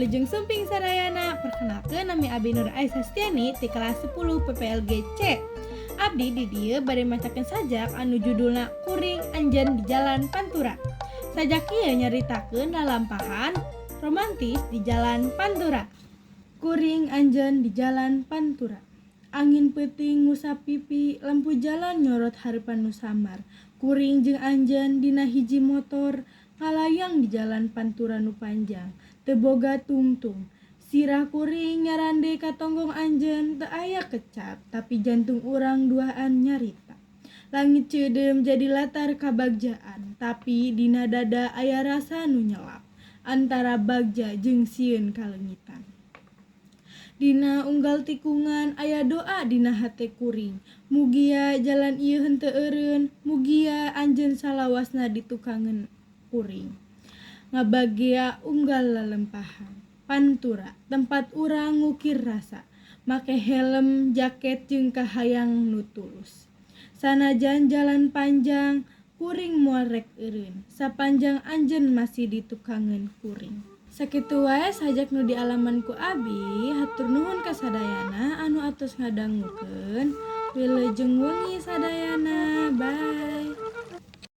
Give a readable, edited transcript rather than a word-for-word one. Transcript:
Wilujeng sumping sadayana. Perkenalkeun, nami Abi Nur Aisyah Stiani ti kelas 10 PPLG C. Abdi di dieu bade macakeun sajak anu judulna Kuring Anjeun di Jalan Pantura. Sajak ieu nyaritakeun lalampahan romantis di Jalan Pantura. Kuring Anjeun di Jalan Pantura. Angin peuting ngusap pipi, lampu jalan nyorot hareupan nu samar. Kuring jeung anjeun dina hiji motor ngalayang di jalan Pantura nu panjang, teu boga tungtung. Sirah kuring nyarande ka tonggong anjeun, teu aya kecap, tapi jantung urang duaan nyarita. Langit ceudeum jadi latar kabagjaan, tapi dina dada aya rasa nu nyelap antara bagja jeung sieun kaleungitan. Dina unggal tikungan aya doa dina hate kuring. Mugia jalan ieu henteu eureun, mugia anjeun salawasna ditukangeun kuring. Ngabagea unggal lalampahan. Pantura, tempat urang ngukir rasa, make helm, jaket jeung kahayang nu tulus. Sanajan jalan panjang, kuring moal rek eureun, sapanjang anjeun masih ditukangeun kuring. Sakitu wae sajak nu dialaman ku abi, hatur nuhun ka sadayana anu atos ngadangukeun. Wilujeng wengi sadayana. Bye.